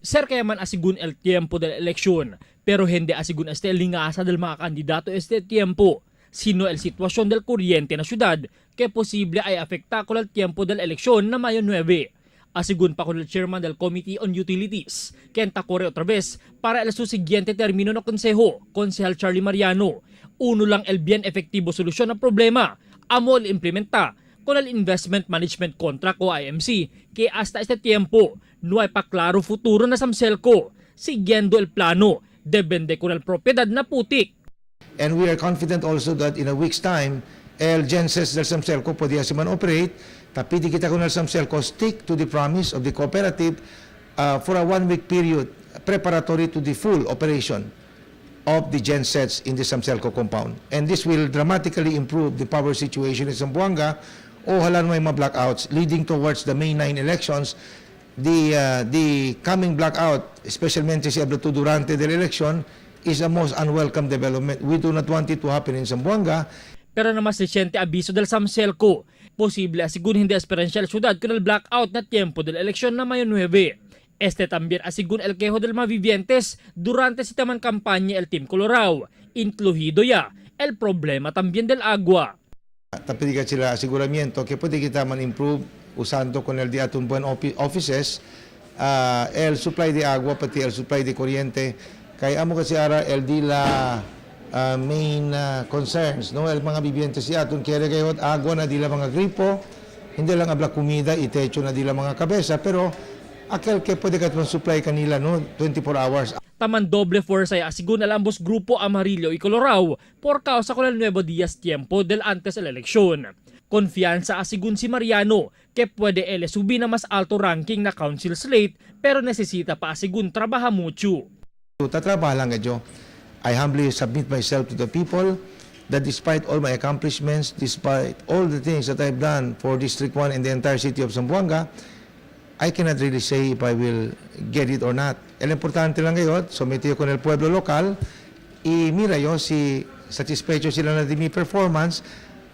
Cerca man asegun el tiempo de la elección, pero hindi asegun este lingasa del mga kandidato este tiempo, sino el situación del kuryente na syudad que posible ay afecta con el tiempo del elección na Mayo 9. Asegun pa con el chairman del Committee on Utilities, quien corre otra vez para el su siguiente término no konseho, Konsehal Charlie Mariano. Uno lang el bien efectivo solusyon ng problema, amo el implementa con el Investment Management Contract o IMC, que hasta este tiempo no hay pa claro futuro na Zamcelco, siguiendo el plano de vende con el propiedad na putik. And we are confident also that in a week's time, el gensets del Zamcelco podía se man operate. Tapidi kita con el Zamcelco stick to the promise of the cooperative for a 1-week period preparatory to the full operation of the gensets in the Zamcelco compound. And this will dramatically improve the power situation in Zamboanga. Ojalá no may mga blackouts leading towards the May 9 elections. The coming blackout, especialmente si habla durante del election, is a most unwelcome development. We do not want it to happen in Zamboanga. Pero na mas reciente aviso del Zamcelco, posible asegun hindi esperanza el ciudad con el blackout na tiempo de la elección na Mayo 9. Este también asegun el quejo del mga vivientes durante si taman campaña el Team Colorao, incluido ya el problema también del agua. Tapidi sila aseguramiento que pwede kita man improve usando con el de atong buen offices el supply de agua pati el supply de kuryente kay amo kasi ara el di la main concerns, no? El mga vivientes si aton quiere kayo agua na dila mga gripo, hindi lang habla comida y techo na dila mga kabesa, pero aquel que pwede ka supply kanila, no, 24 hours. Taman doble fuerza ya asegun el ambos grupo Amarillo y Colorao por causa con el nuevo días tiempo del antes de la elección. Confianza asegun si Mariano que puede él subir na mas alto ranking na council slate, pero necesita pa asegun trabaja mucho. Tatrabaho lang kadyo. I humbly submit myself to the people that despite all my accomplishments, despite all the things that I've done for District 1 and the entire city of Zamboanga, I cannot really say if I will get it or not. El importante lang ngayon, sometido con el pueblo local, y mira yo, si satisfecho sila na di mi performance,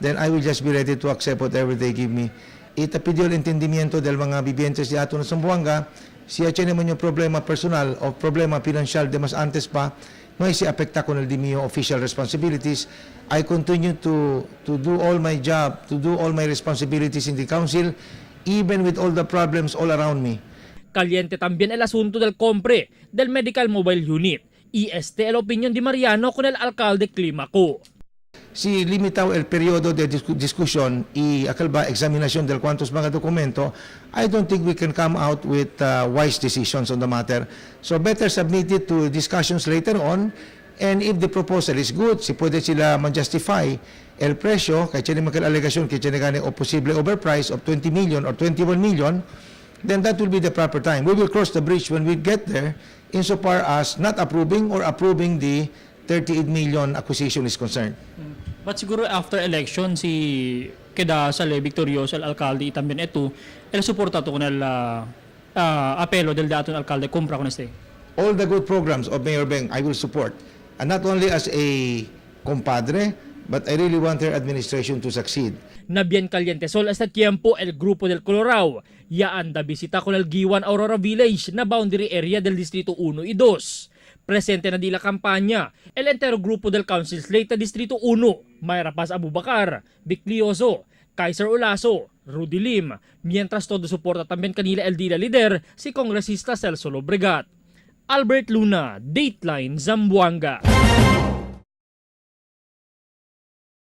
then I will just be ready to accept whatever they give me. Itapidio el entendimiento del mga vivientes de ato na Zamboanga, si tiene man yung problema personal o problema financial de mas antes pa, no ay si apekta con el di mio official responsibilities. I continue to do all my job, to do all my responsibilities in the council, even with all the problems all around me. Caliente también el asunto del compre del Medical Mobile Unit. Y este el opinión de Mariano con el alcalde Climaco. Si limitado el periodo de discusión y aquel ba examinación del cuantos mga dokumento, I don't think we can come out with wise decisions on the matter. So better submit it to discussions later on, and if the proposal is good, si pwede sila man-justify el presyo, kay tiene mga alegasyon kay tiene gani o posible overprice of 20 million or 21 million, then that will be the proper time. We will cross the bridge when we get there insofar as not approving or approving the 38 million acquisition is concerned. But siguro after election si queda sale victorioso el alcalde y también ito el soporta to con el apelo del dato del alcalde compra con este. All the good programs of Mayor Beng, I will support. And not only as a compadre, but I really want her administration to succeed. Na bien caliente sol hasta tiempo el grupo del Colorao ya anda visita con el Guiwan Aurora Village na boundary area del Distrito 1 y 2. Presente na di la campaña el entero grupo del Council Slate na Distrito 1, Mayra Paz Abubakar, Vic Lioso, Kaiser Olaso, Rudy Lim, mientras todo suporta también kanila el dila líder si Kongresista Celso Lobregat. Albert Luna, Dateline Zamboanga.